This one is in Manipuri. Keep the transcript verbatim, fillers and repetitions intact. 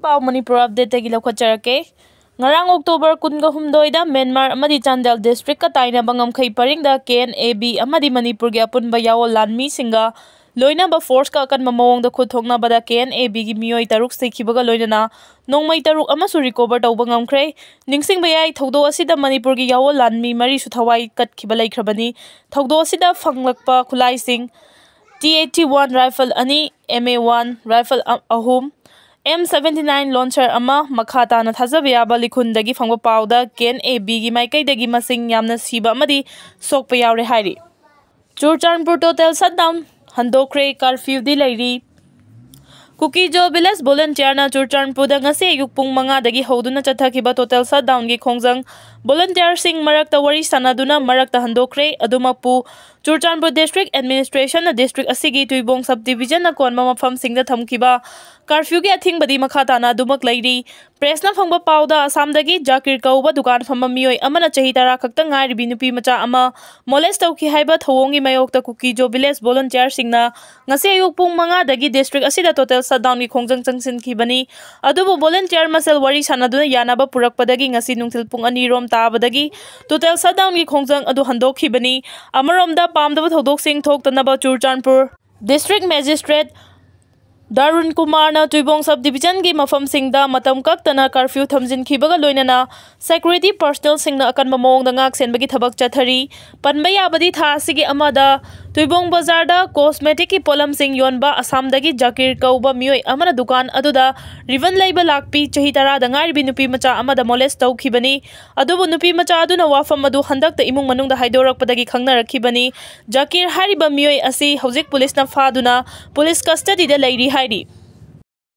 ꯄꯥꯎ ꯃꯅꯤꯄꯨꯔ ꯑꯞꯗꯦꯠꯇꯒꯤ ꯂꯧꯈꯠꯆꯔꯛꯀꯦ꯫ ꯉꯔꯥꯡ ꯑꯣꯛꯇꯣꯕꯔ ꯀꯨꯟꯒ ꯍꯨꯝꯗꯣꯏꯗ ꯃ꯭ꯌꯥꯟꯃꯥꯔ ꯑꯃꯗꯤ ꯆꯥꯟꯗꯦꯜ ꯗꯤꯁꯇ꯭ꯔꯤꯛꯀ ꯇꯥꯏꯅꯕ ꯉꯝꯈꯩ ꯄꯔꯤꯡꯗ ꯀꯦ ꯑꯦꯟ ꯑꯦ ꯕꯤ ꯑꯃꯗꯤ ꯃꯅꯤꯄꯨꯔꯒꯤ ꯑꯄꯨꯟꯕ ꯌꯥꯑꯣꯜ ꯂꯥꯟꯃꯤꯁꯤꯡꯒ ꯂꯣꯏꯅꯕ ꯐꯣꯔꯁꯀ ꯑꯀꯟꯕ ꯃꯑꯣꯡꯗ ꯈꯨꯠ ꯊꯣꯛꯅꯕꯗ ꯀꯦ ꯑꯦꯟ ꯑꯦ ꯕꯤꯒꯤ ꯃꯤꯑꯣꯏ ꯇꯔꯨꯛ ꯁꯤꯈꯤꯕꯒ ꯂꯣꯏꯅꯅ ꯅꯣꯡꯃꯩ ꯇꯔꯨꯛ ꯑꯃꯁꯨ ꯔꯤꯀꯣꯚꯔ ꯇꯧꯕ ꯉꯝꯈ꯭ꯔꯦ꯫ ꯅꯤꯡꯁꯤꯡꯕ ꯌꯥꯏ, ꯊꯧꯗꯣꯛ ꯑꯁꯤꯗ ꯃꯅꯤꯄꯨꯔꯒꯤ ꯌꯥꯑꯣꯜ ꯂꯥꯟꯃꯤ ꯃꯔꯤꯁꯨ ꯊꯋꯥꯏ ꯀꯠꯈꯤꯕ ꯂꯩꯈ꯭ꯔꯕꯅꯤ꯫ ꯊꯧꯗꯣꯛ ꯑꯁꯤꯗ ꯐꯪꯂꯛꯄ ꯈꯨꯠꯂꯥꯏꯁꯤꯡ ꯇꯤ ꯑꯩꯠꯇꯤ ꯋꯥꯟ ꯔꯥꯏꯐꯜ ꯑꯅꯤ, ꯑꯦꯝ ꯑꯦ ꯋꯥꯟ ꯔꯥꯏꯐꯜ ꯑ-, ꯑꯍꯨꯝ, ꯑꯦꯝ ꯁꯚꯦꯟꯇꯤ ꯅꯥꯏꯟ ꯂꯣꯟꯁꯔ ꯑꯃ, ꯃꯈꯥ ꯇꯥꯅ ꯊꯥꯖꯕ ꯌꯥꯕ ꯂꯤꯈꯨꯟꯗꯒꯤ ꯐꯪꯕ ꯄꯥꯎꯗ ꯀꯦ ꯑꯦꯟ ꯑꯦ ꯕꯤꯒꯤ ꯃꯥꯏꯀꯩꯗꯒꯤ ꯃꯁꯤꯡ ꯌꯥꯝꯅ ꯁꯤꯕ ꯑꯃꯗꯤ ꯁꯣꯛꯄ ꯌꯥꯎꯔꯦ ꯍꯥꯏꯔꯤ꯫ ꯆꯨꯔꯆꯥꯟꯄꯨꯔ ꯇꯣꯇꯦꯜ ꯁꯠꯗꯥꯎꯟ ꯍꯟꯗꯣꯛꯈ꯭ꯔꯦ, ꯀꯥꯔꯐ꯭ꯌꯨꯗꯤ ꯂꯩꯔꯤ꯫ ꯀꯨꯀꯤꯖꯣ ꯚꯤꯂꯦꯖ ꯚꯣꯂꯨꯟꯇꯤꯌꯔꯅ ꯆꯨꯔꯆꯥꯟꯄꯨꯔꯗ ꯉꯁꯤ ꯑꯌꯨꯛ ꯄꯨꯡ ꯃꯉꯥꯗꯒꯤ ꯍꯧꯗꯨꯅ ꯆꯠꯊꯈꯤꯕ ꯇꯣꯇꯦꯜ ꯁꯠꯗꯥꯎꯟꯒꯤ ꯈꯣꯡꯖꯪ ꯚꯣꯂꯨꯟꯇꯤꯌꯔꯁꯤꯡ ꯃꯔꯛꯇ ꯋꯥꯔꯤ ꯁꯥꯟꯅꯗꯨꯅ ꯃꯔꯛꯇ ꯍꯟꯗꯣꯛꯈ꯭ꯔꯦ꯫ ꯑꯗꯨꯃꯛꯄꯨ ꯆꯨꯔꯆꯥꯟꯄꯨꯔ ꯗꯤꯁꯇ꯭ꯔꯤꯛ ꯑꯦꯗꯃꯤꯅꯤꯁꯇ꯭ꯔꯦꯁꯟꯅ ꯗꯤꯁꯇ꯭ꯔꯤꯛ ꯑꯁꯤꯒꯤ ꯇꯨꯏꯕꯣꯡ ꯁꯕ ꯗꯤꯕꯤꯖꯟꯅ ꯀꯣꯟꯕ ꯃꯐꯝꯁꯤꯡꯗ ꯊꯝꯈꯤꯕ ꯀꯥꯔꯐ꯭ꯌꯨꯒꯤ ꯑꯊꯤꯡꯕꯗꯤ ꯃꯈꯥ ꯇꯥꯅ ꯑꯗꯨꯃꯛ ꯂꯩꯔꯤ꯫ ꯄ꯭ꯔꯦꯁꯅ ꯐꯪꯕ ꯄꯥꯎꯗ ꯑꯁꯥꯝꯗꯒꯤ ꯖꯥꯀꯤꯔ ꯀꯧꯕ ꯗꯨꯀꯥꯟ ꯐꯝꯕ ꯃꯤꯑꯣꯏ ꯑꯃꯅ ꯆꯍꯤ ꯇꯔꯥ ꯈꯛꯇ ꯉꯥꯏꯔꯤꯕꯤ ꯅꯨꯄꯤ ꯃꯆꯥ ꯑꯃ ꯃꯣꯂꯦꯁ ꯇꯧꯈꯤ ꯍꯥꯏꯕ ꯊꯧꯑꯣꯡꯒꯤ ꯃꯥꯌꯣꯛꯇ ꯀꯨꯀꯤꯖꯣ ꯚꯤꯂꯦꯖ ꯚꯣꯂꯨꯟꯇꯤꯌꯔꯁꯤꯡꯅ ꯉꯁꯤ ꯑꯌꯨꯛ ꯄꯨꯡ ꯃꯉꯥꯗꯒꯤ ꯗꯤꯁꯇ꯭ꯔꯤꯛ ꯑꯁꯤꯗ ꯇꯣꯇꯦꯜ ꯁꯠꯗꯥꯎꯟꯒꯤ ꯈꯣꯡꯖꯪ ꯆꯪꯁꯤꯟꯈꯤꯕꯅꯤ꯫ ꯑꯗꯨꯕꯨ ꯚꯣꯂꯨꯟꯇꯤꯌꯔ ꯃꯁꯦꯜ ꯋꯥꯔꯤ ꯁꯥꯟꯅꯗꯨꯅ ꯌꯥꯅꯕ ꯄꯨꯔꯛꯄꯗꯒꯤ ꯉꯁꯤ ꯅꯨꯡꯊꯤꯜ ꯄꯨꯡ ꯑꯅꯤ ꯔꯣꯝ ꯇꯥꯕꯗꯒꯤ ꯇꯣꯇꯦꯜ ꯁꯠꯗꯥꯎꯟꯒꯤ ꯈꯣꯡꯖꯪ ꯑꯗꯨ ꯍꯟꯗꯣꯛꯈꯤꯕꯅꯤ꯫ ꯑꯃꯔꯣꯝꯗ ꯄꯥꯝꯗꯕ ꯊꯧꯗꯣꯛꯁꯤꯡ ꯊꯣꯛꯇꯅꯕ ꯆꯨꯔꯆꯥꯟꯄꯨꯔ ꯗꯤꯁꯇ꯭ꯔꯤꯛ ꯃꯦꯖꯤꯁꯇ꯭ꯔꯦꯠ ꯗꯥꯔꯨꯟ ꯀꯨꯃꯥꯔꯅ ꯇꯨꯏꯕꯣꯡ ꯁꯕ ꯗꯤꯕꯤꯖꯟꯒꯤ ꯃꯐꯝꯁꯤꯡꯗ ꯃꯇꯝ ꯀꯛꯇꯅ ꯀꯥꯔꯐ꯭ꯌꯨ ꯊꯝꯖꯤꯟꯈꯤꯕꯒ ꯂꯣꯏꯅꯅ ꯁꯦꯀ꯭ꯌꯨꯔꯤꯇꯤ ꯄꯔꯁꯅꯦꯜꯁꯤꯡꯅ ꯑꯀꯟꯕ ꯃꯑꯣꯡꯗ ꯉꯥꯛ ꯁꯦꯟꯕꯒꯤ ꯊꯕꯛ ꯆꯠꯊꯔꯤ꯫ ꯄꯟꯕ ꯌꯥꯕꯗꯤ, ꯊꯥ ꯑꯁꯤꯒꯤ ꯑꯃꯗ ꯇꯨꯏꯕꯣꯡ ꯕꯖꯥꯔꯗ ꯀꯣꯁꯃꯦꯇꯤꯛꯀꯤ ꯄꯣꯠꯂꯝꯁꯤꯡ ꯌꯣꯟꯕ ꯑꯁꯥꯝꯗꯒꯤ ꯖꯥꯀꯤꯔ ꯀꯧꯕ ꯃꯤꯑꯣꯏ ꯑꯃꯅ ꯗꯨꯀꯥꯟ ꯑꯗꯨꯗ ꯔꯤꯕꯟ ꯂꯩꯕ ꯂꯥꯛꯄꯤ ꯆꯍꯤ ꯇꯔꯥꯗ ꯉꯥꯏꯔꯤꯕꯤ ꯅꯨꯄꯤ ꯃꯆꯥ ꯑꯃꯗ ꯃꯣꯂꯦꯁ ꯇꯧꯈꯤꯕꯅꯤ꯫ ꯑꯗꯨꯕꯨ ꯅꯨꯄꯤ ꯃꯆꯥ ꯑꯗꯨꯅ ꯋꯥꯐꯝ ꯑꯗꯨ ꯍꯟꯗꯛꯇ ꯏꯃꯨꯡ ꯃꯅꯨꯡꯗ ꯍꯥꯏꯗꯣꯔꯛꯄꯗꯒꯤ ꯈꯪꯅꯔꯛꯈꯤꯕꯅꯤ꯫ ꯖꯥꯀꯤꯔ ꯍꯥꯏꯔꯤꯕ ꯃꯤꯑꯣꯏ ꯑꯁꯤ ꯍꯧꯖꯤꯛ ꯄꯨꯂꯤꯁꯅ ꯐꯥꯗꯨꯅ ꯄꯨꯂꯤꯁ ꯀꯁꯇꯗꯤꯗ ꯂꯩꯔꯤ ꯍꯥꯏꯔꯤ꯫